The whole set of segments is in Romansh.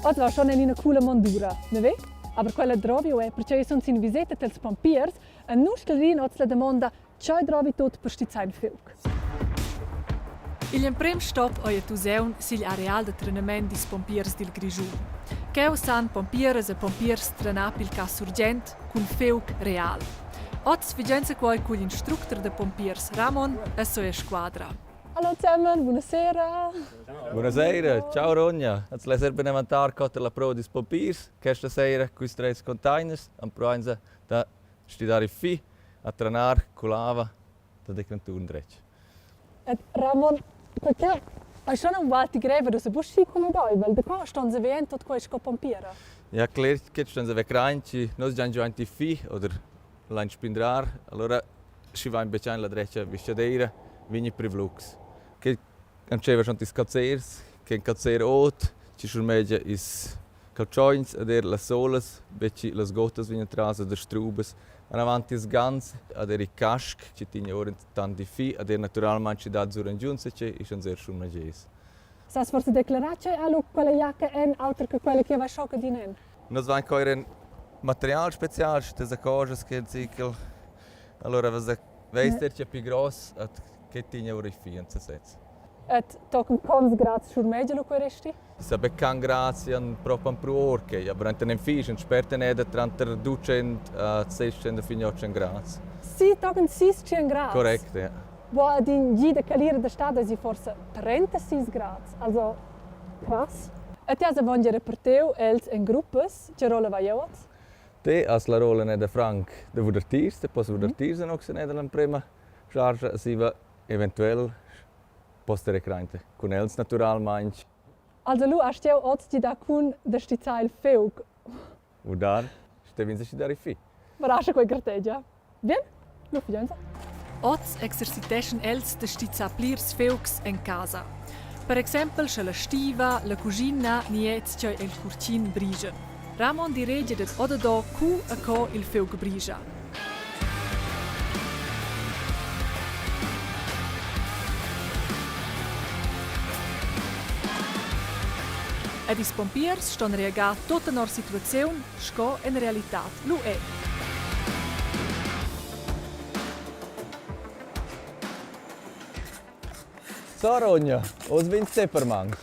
Oz va schon en ina coola mondura, ne ve? Aber quella drovi uè, perche io sun sin viseta tels pompiers e nus sclerin oz la damonda Tgei drovi tut per stizzar in fiug? Igl emprem stop ei a Tuseun sigl areal da trenament dils pompiers dil Grischun. Cheu san pompieras e pompiers trenar pil cass urgent cun fiug real. Oz figenza quei cugl instructer da pompiers Ramon e sia squadra. Hallo zusammen, buonasera. Buonasera, ciao Ronja. Als leser beneventar coter la prova dils pompiers. Questa sera quist treis containers am provainsa da stidar il fi a trenar culava da decantun dretg. Et Ramon, perché hai schon un ualti greva da se buschi come daivel, da co ston se vien tot quei sco pompiera? Ja, cler che ston se vecrain ci nus gian giu anti fi oder lain spindrar, allora schi vain betg la drecha vischadeira, vigni privlux. Che entscheiva schon ils calzers, che in calzer ot, ci schurmegia ils caltschogns ed er las solas, betg las gottas vegnan tras oder strubas. Anavant ils gans ad er il casc, ci tigna ora tant di fi, ad er naturalmain ci dat sur en giun se che isch ans er schurmegies. Sas forse declarar che ha lu quella jacca en auter che quella che va schocca din en? Nus vain co er en material special, sche te cosas che zichel. Allora vas veis der che pi gross at che tigna ora i fi en sesez. Et tochen cons grads schurmegia lu quei resti? Sa be can grazie an propi an pruor che, aber enten en fisch, en spert en eda tranter 200 a 600 fin 800 grads. Si tochen 600 grads? Correct, ja. Boah, ad in gi da calira da stad esi forsa 36 grads, also krass. E ti has avon gia repartiu els en gruppas, tge rolla vai jeu oz? Te has la rolla ne da Frank da vudertirs, te poss vudertirs en ox en l'emprema chargia siva eventuell poss te recrainte cun els naturalmaing. Also lu hast jeu oz ti da cun da stizzar il fiug. Udar, stevin se dar il fi. Varascha quei gartegia. Bien, lu fidanza. Oz exerciteschan els da stizzar plirs fiugs en casa. Per exempel sche la stiva, la cuschina ni tgei el curtgin brigia. Ramon diregia dad odadò cu e co il fiug brigia. Ed ils pompiers ston reagar tut tenor situaziun sco en realitad lu è. So Ronja, oz vegn te per mans.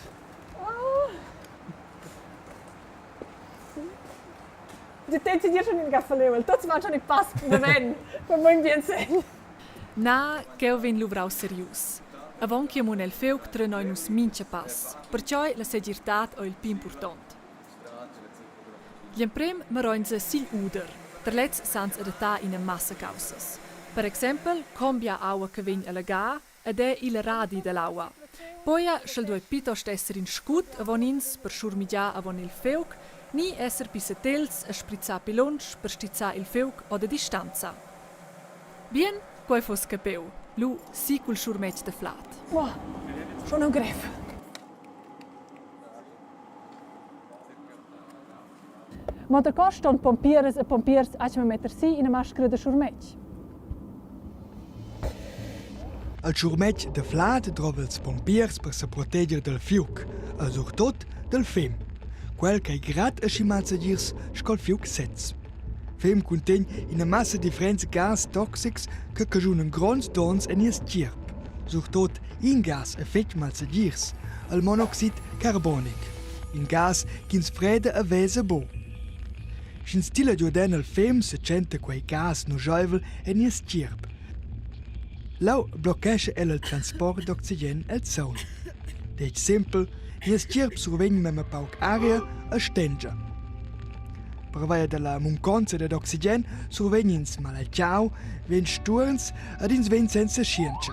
Ti te ti dir schon in gaffaleu, tuts mangian il pass davent, per buon bien segn. Na, ch'eu vegn luvrau serius. Avon che mun el fiug trenoi nus mincha pass, perciò la segirtad ei il pli impurtont. Gl'emprem maroinsa sigl uder, per lez sans adattar ina massa caussas. Per exempel con bia aua che vegn allegà ed è il radi dall'aua. Poia sch'el duei plitost esser in scut avon ins per schurmigiar avon il fiug ni esser pli setels e sprizzar pli lunsch per stizzar il fiug o da distanza. Bien, quei fuss capiu. Lu si cul schurmetg da flad. Oh, schon un grev. Mo daco ston pompieras e pompiers atgna metter si ina mascra da schurmetg? Il schurmetg da flad drova ils pompiers per seproteger dal fiug e surtut dal fem. Quel ch'ei grad aschi malsegirs sco il fiug sez. Fem cuntegn ina massa differents gas toxics che caschunan gronds donns en nies tgierp. Surtut in gas è fetg malsegirs, il monoxid carbonic. In gas ch'ins freda e vesa buc. Sch'ins tila giuaden el fem setschenta quei gas nuscheivel en nies tgierp. Leu blochescha el il transport d'oxigen el saun. Detg sempel, nies tgierp survegn memia pauc aria e stengia. Pervia dalla munconza dad oxigen survegn ins mal al tgau, vegn stuorns ed ins vegn senza schientscha.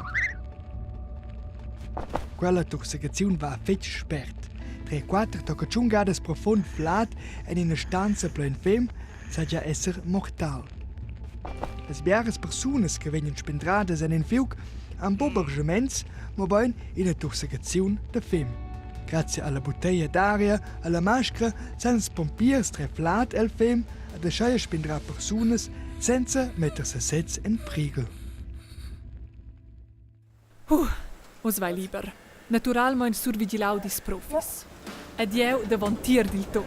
Quella toxicaziun va fetg spert. Tre quater tocca tschun gadas profund flad en ina stanza plein fem sa gia esser mortal. Las biaras persunas che vegnan spendradas en in fiug han buc barschaments, mobein ina toxicaziun da fem. Grazia alla butteglia d'aria alla mascra san ils pompiers trer flad el fem ed aschia spindrar persunas senza metter sesez en prighel. Huh, oz vai liber. Naturalmein survigilau dils profis. Ed jeu davontier dil tut.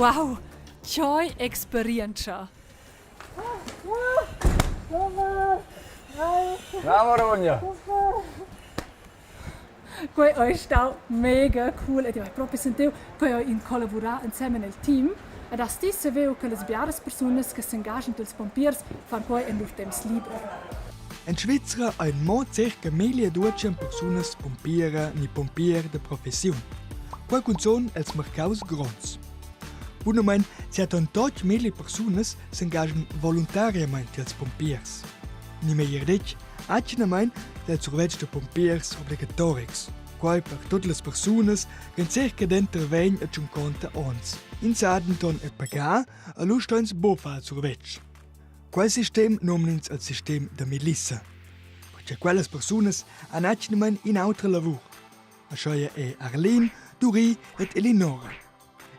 Wow, tgei experientscha! Bravo Ronja! Quei ei stau mega cool ed jeu hai propi sentiu quei ei in collavurar ensemen el team ed has ti saviu che las biaras persunas che s'engaschan tiels pompiers fan quei en lur temps liber. En Svizra ein mo circa meglier 200 persunas pompiera ni pompier da professiun. Quei cunzun els marcaus gronds. Bunamain 78 milli persunas s'engaschan voluntariamain tiels pumpiers. Ni meglier detg, atgnamain del survetsch da pumpiers obligatorics. Quai per tut las persunas che circa denter vegn e tschunconta onns. Ins ha denton er pagà, e lu sto ins buca far il survetsch. Quel sistem nomn'ins il sistem da milissa. Perche quellas persunas han atgnamain in'autra lavur. Aschia è Arlene, Duri ed Elinora.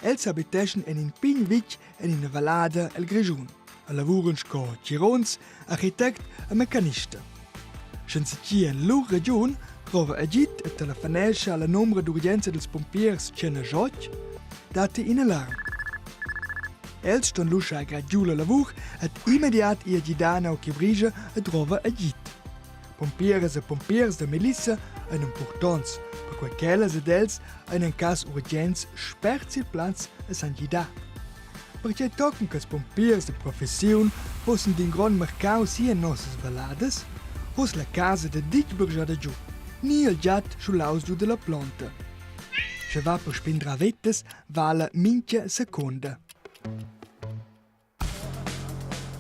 Els habiteschan en in pign vitg en ina vallada el Grischun e lavuran sco tgirunz, architect e mecanista. Sch'enzatgi en lur regiun drova agid e telefonescha alla numra d'urgenza dils pumpiers Tschenna-Jotg, datti in alarm. Els ston lu schar grad giu la lavur ed immediat ir a gidar nau che brigia e drova agid. Pumpieras e pumpiers da milissa ein impurtonts, perquei ch'ellas ed els ein en cass urgents spert sil plaz e san gidar. Pertgei tochen ch'ils pumpiers da professiun fussen d'in grond marcau si en nossas valladas, fuss la casa da ditg burgiada giu, ni il giat schulaus giu dalla plonta. Sche va per spindrar vetas, vala mintga secunda.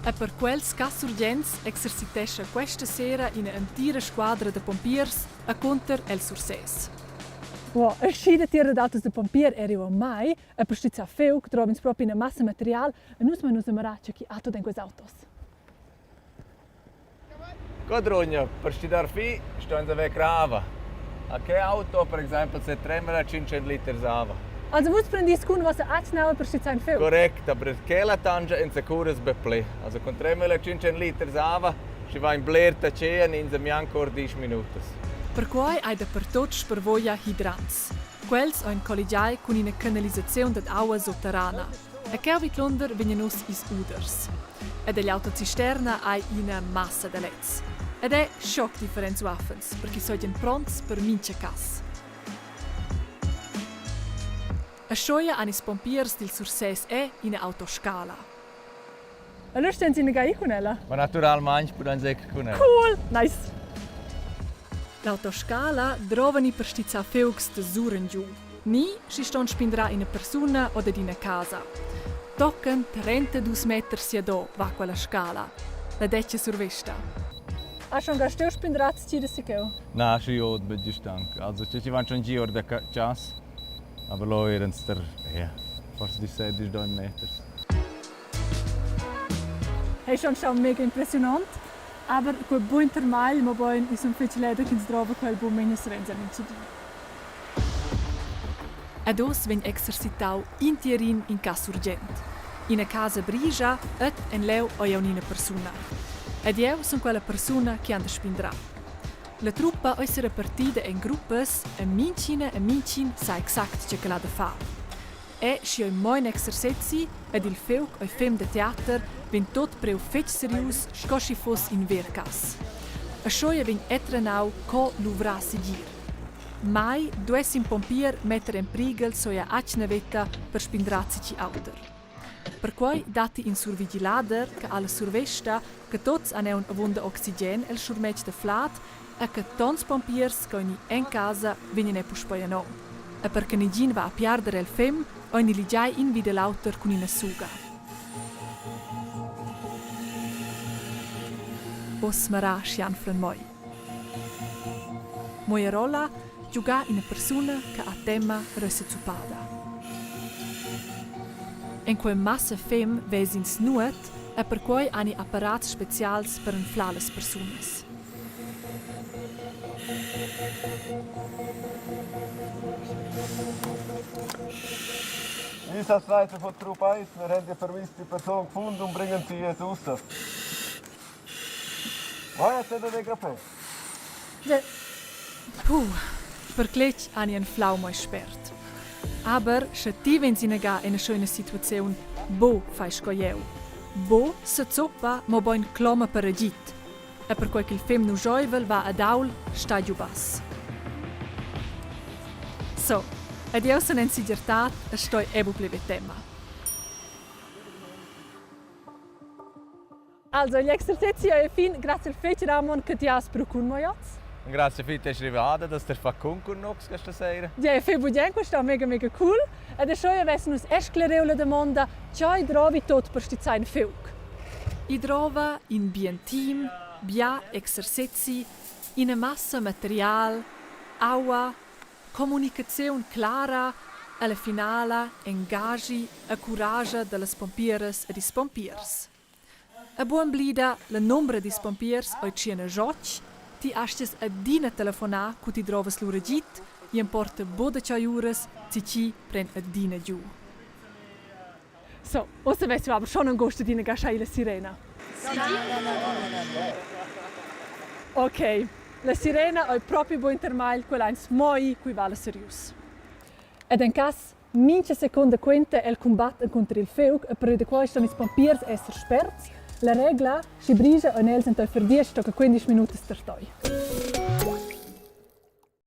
E per quels cass urgents exercitescha questa sera ina entira squadra da pompiers a cunter el Sursès. Wow, aschi datier dad autos da pompier eri mai e per stizzar fiug drov'ins propi ina massa material e nus mein nus a mirar tge chi ha tut en quels autos. Codrugna, per stidar fi sto ins haver crava. A che auto per exempel se tremera 500 liters ava. Also vus prendis cun vossa atgna aua per stizzar in fiug? Correct, aber quella tangia enzacuras be pli. Also cun 3500 liters ava, schi va in bler tacea ins gnanc or 10 minutas. Perquai hai dapertut spervoglia hidrants. Quels ein colligiai cun ina canalisaziun dad aua sutterrana. E cheu vidlunder vegnan uss ils uders. Ed egl autocisterna hai ina massa da leds. Ed è schoc differents uaffens, perché seigien pronts per mintga cass. A Schoia han ils pompiers dil Sursès è ina autoscala. Allora stehen Sie gai cun ella? Ma naturalmaing pudain ir cun ella. Cool, nice. L'autoscala drovani per stizzar fiugs da surengiu. Ni schi ston spindrar ina persuna o dad ina casa. Tochen 32 meters siado va quella scala. La detga survesta. Ha schon gasteu spindrats ti da sicheu? Na, schi ot betg stanc. Also ci van schon gi or da chas. Aber lo erans der, ja, forse di 16 meters. Hey, schon stau mega impressionant. Aber quei buin termagl, mobein i sun fetg leda ch'ins drova quel bu memia savens en mintga di. Ed oz vegn exercitau intierin in cass urgent. Ina casa brigia ed en leu hai aunc ina persuna. Ed jeu sun quella persuna che han da spindrar. La truppa ei serepartida en gruppas e mintgina e mintgin sa exact tge ch'el ha da far. E schi ei mo in exercezi ed il fiug ei fem da teater, vegn tut priu fetg serius sco sch'i fuss in ver cass. Aschia vegn è trenau co luvrar segir. Mai duess in pompier metter en prighel soia atgna veta per spindrar zatgi auter. Perquei datti in survigilader che ha la survesta che tuts han aunc avunda oxigen el schurmetg da flad e che tons pompiers che ein en casa vegnan è puspei anò. E per che negin va a piarder el fem, ein ligiai in vi da l'auter cun ina suga. Oz mara schi anflan moi. Moja rolla giugar ina persuna che ha tema reussa zuppada. En quei massa fem ves'ins nuot e perquei hani apparats specials per anflar las persunas. Einsatzleiter von Trupp 1, wir haben die vermisste Person gefunden und bringen sie jetzt raus. Vai a CDDKP. Puh, per cletg han anflau mei spert. Aber sche ti vegns inaga en schöna situaziun, bo fai sco jeu. Bo sezuppa, mobein cloma per agid. E perquei ch'il fem nuscheivel va ad aul, stai giu bass. So, ed jeu sun en segirtad e stoi è buc pli ver tema. Also, l'exercezi è fin. Grazie fetg Ramon che ti has pro cun moi oz. Grazie fitg è arrivada dass der fa cun cun nus questa sera. Ja, fai bugen, questo è mega mega cool. Ed adesso avess nus esclareu la domanda, tgei drovi tot per stizzar in fiug? I drova in bien team, bia exercezi, ina massa material, aua, communicaziun clara e la finala engaschi e curascha dallas pompieras e dils pompiers. E buca emblida, la nombra dils pompiers ei tschient Ti astgas adina telefonar cu ti drovas lur agid, ei emporta buca da tgei uras, tgi pren adina giu. So, ussa vess jeu aber schon aunc gust adina gaschar la sirena. Ok, la sirena ei propi buc in termagl, quella eins mo i, cui vala serius. Ed en cass Mincha secunda quenta el cumbat encunter il fiug e pervi da quai ston ils pumpiers esser sperts. La regla, schi brigia ein els enteifer diesch tocca quindesch minutas tar toi.